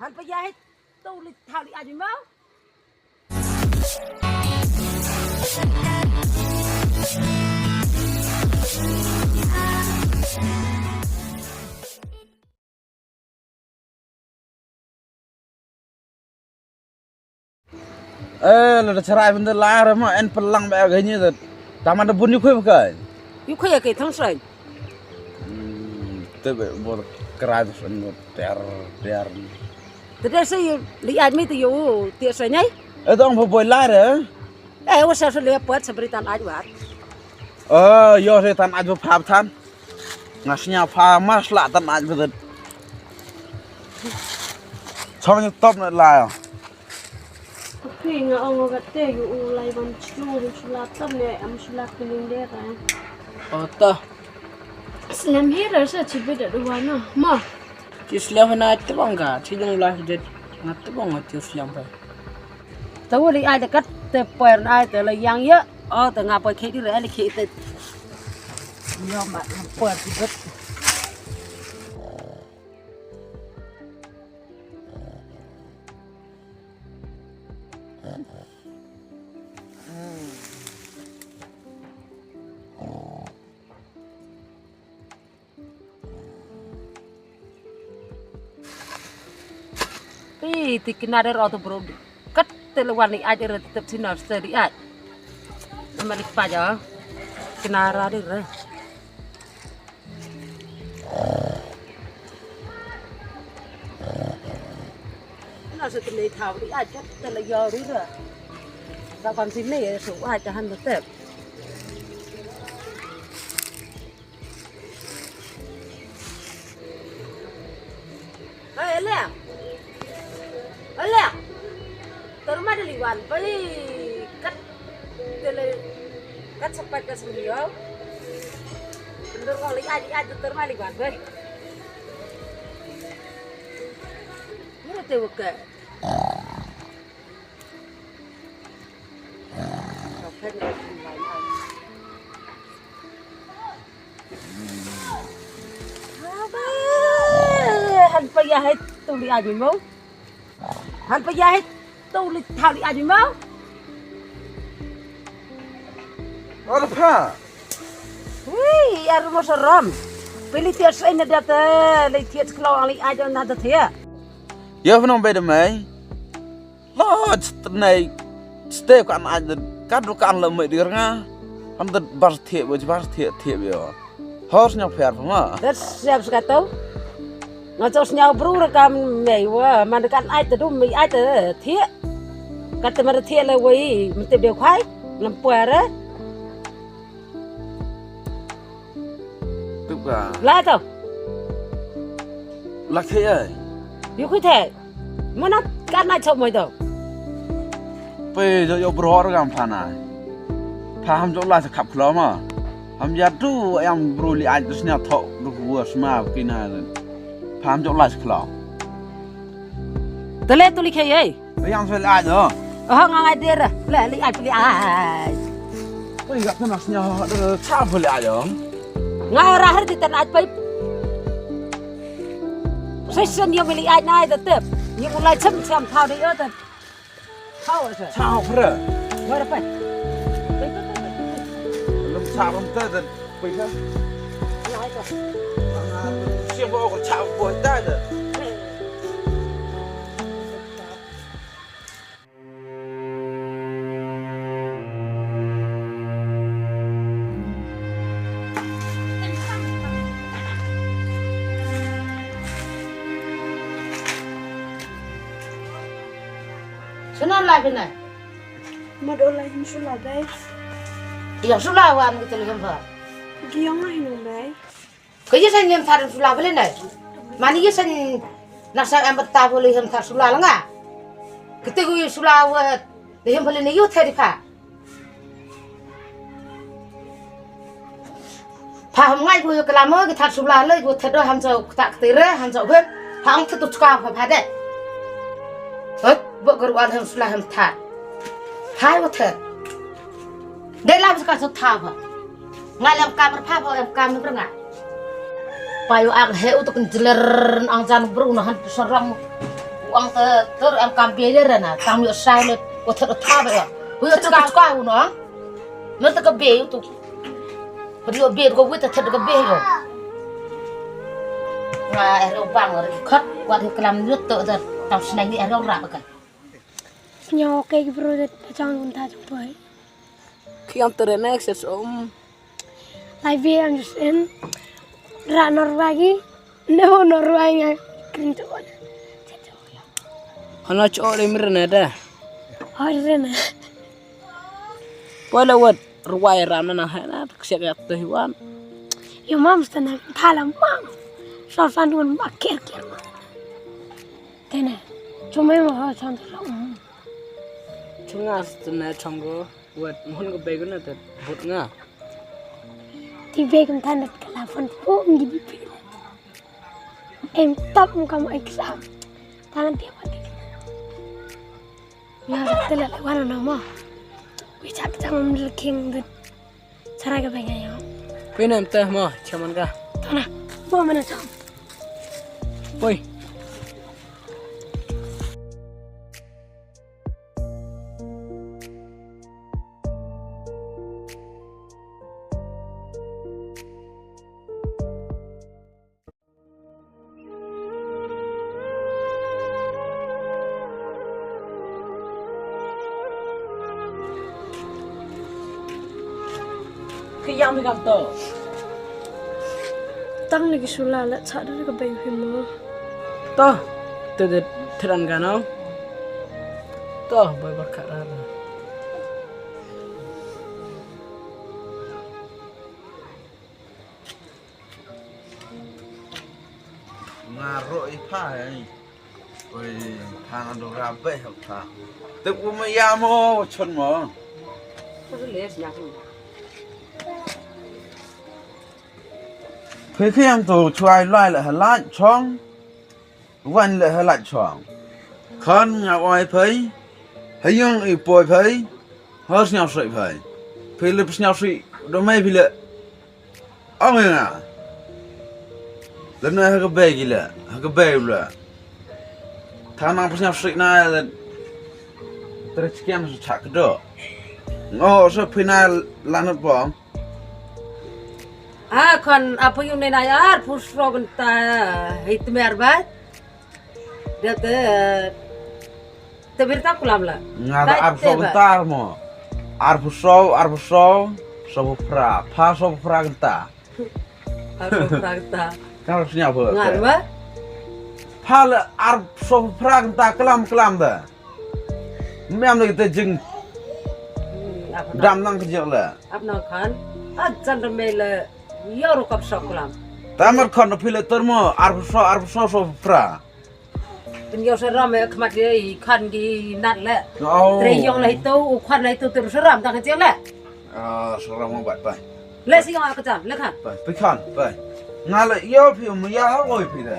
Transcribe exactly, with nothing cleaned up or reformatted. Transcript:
Han pa ya hit tu li thau li aju mau. Eh, la da charai benda lar ma en pelang ba ga ni da. Taman da bun yu khui ba kai. Yu khui ya kai thang srai. Hmm, te be bor krai da srai ter ter. Te de sai li aj mi te yu te srai nai. Eh, dong ba boi lar eh. Eh, wa sa sa le pat sa bri tan aj wa. Eh, yo se tan aj ba phap tan. Nga sñiaw pha ma sla tan aj ba det. Chong ñu top na la. Phi nga ong nga te yu u lai ban chu yu sula tam ne am sula kling de ra. Oto. Slem hi ra sa chi bit da wa na. Ma. Chi slem na te bang ka chi jong lai de. Nga te bang nga chi slem pa. Tawa li ai de kat te per na ai te la yang ya. O te nga poi khei di re li khei te. Yo ma nga per di bet. Pi ti kinare ro to bro. Kat te le wan ni aje re tetep sino ste di aj. Nama di paja. Kinara di re. Na se te le thau di aj kat te le yo ri re. Sa kan sini so aj han tetep. Oi, Alia. Alia. Ter ma da liwan, bali kat dele kat sepat kat sembiau. Bendur kong li aji aji ter ma liwan, bai. Mira te weke. Han pa ya hai tu li aji mo. Han pa ya hai tu li thau li aji mo. Ar pa. Wi, ar mo saram. Pili tias ai na data, li tias klo ang li aji na data ya. Ya pa nong bai da mai. Lord, tenai step kan aja kan du kan la mai dir nga. Kan tet bar thiep bar thiep thiep yo. Hor sñiaw pher pha ma. Tet siap sekato. Nga chok sñiaw bru rekam mei wa man kan ai te du mei ai te thiep. Kat te mar thiep le wei mesti be khai. Ngam puara. Tup ka. La to. La khe ai. Yu khui the. Mana kan na chok moi to. Pe jo yo bro gam pha na. Pha ham jo la sa khap khlo ma. Ham ya tu yang bro li ai tu sñiaw thok du ku wa sma ki na. Pha ham jo la sa khlo. Tele tu li khe ai. Yang fel aja. Oh, nga ngai der. Le li ai li ai. Oi, gak kena snya de cha fel aja. Nga ora har di tan ai pai. Session yang li ai nai de tep. Yang mulai chem chem thau de yo de. Thau se. Cha pre. Wa de pai. Lum cha rum te de. Pai ka. Ngai ka. Siapa kau cha buat dah de. Shano lai phi nai? Mad u lai hin shu la dai. Ïa shu la wan ki tele hem pha. Ki ïong ai nung dai. Ka ïa sa nyem thar shu la bele nai. Mani ïa sa na sa em ta bele hem thar shu la la nga. Kete ku ïa shu la wa le hem bele ne ïu thari pha. Pha ham ngai ku ïa ka lamo ki thar shu la le ku thado ham sa kata kete re ham sa ben. Pha ang thatu chka pha pha de. Hot bo ka ruan hem shu la hem thar. Hai wa thar. Dei lam sa ka sa tha pha. Nga lem kam pha pha em kam ni nga. Pa yu ak he u tuk jler ang jan bru na han sarang. Ong te tur am kam be le rana, tam yo sai le, ko thot tha ba yo. Ko yo tuka tuka u no. No te ka be yo tu. Ko yo be ko wi te thot ka be yo. Nga ero bang ri khot, wat klam lut to te tam sneng ni ero ra ba ka. Snyo ke bro de chang un ta chang poi. Khiam te re next es um. Lai be am just in. Ra nor bagi. No nor bagi ngai. Kring to. Hana cho re mir ne da. Hoi re ne. Poi la wat ruai ram na hai na tak siak yak te wan. Yo mam sta na thala mam. So san dun ba ker ker mam. Te ne. Chumai ma ha chan te la um. Chunga sta na chango. Wat mun ko bego na te but nga. Ti bego tan ka la fon pu ngi di pi. Em tap kam ai ksa. Talan ti apa ti. Ya te la wan na mo. Wi chak chang um le king de. Sarai ka bego yo. Pinem te mo chaman ka. Tana. Mo mana chang. Poi. Ki yang mi kam to. Tang lagi sula la cha da ka bai hi mo. To, te de teran ka no. To, bai bar ka ra. Nga ro i pha ai. Oi, pha nga do ra be ha pha. Te u ma ya mo chon mo. Phe khiam to chuai lai la ha la chong. Wan le ha lach chong. Khan nga oi phai. Ha yung i poi phai. Ha sniaw sri phai. Phai le sniaw sri do mai phi le. Ong nga. Le na ha ka bai ki le. Ha ka bai le. Tha nang sniaw sri na le. Tre chikiam sa chak do. Ngo sa phi na la na pom. A khon apu yu ne na yar pus ro genta hit mer ba. Dia te te bir ta kulam la. Nga da ar so genta mo. Ar pus so, ar pus so, so pra, pa so pra genta. Ar so pra genta. Kan snya ba. Ngan ba. Pa le ar so pra genta kelam kelam da. Mem le te jing. Dam nang ke jing le. Ap nang khan, a jan rme le, yo ru kap sok lam. Tamar khan no phi le termo, arphew so, arphew so, so pra. Tin yo sa ram e khmat ye i khan gi nat le. Oh. Tre yong le to, u khan le to ter sa ram ta ke jing le. Ah, sa ram mo bai bai. Le si yong a ka jan, le khan. Bai, bai khan, bai. Nga le yo phi mo ya ha oi phi le.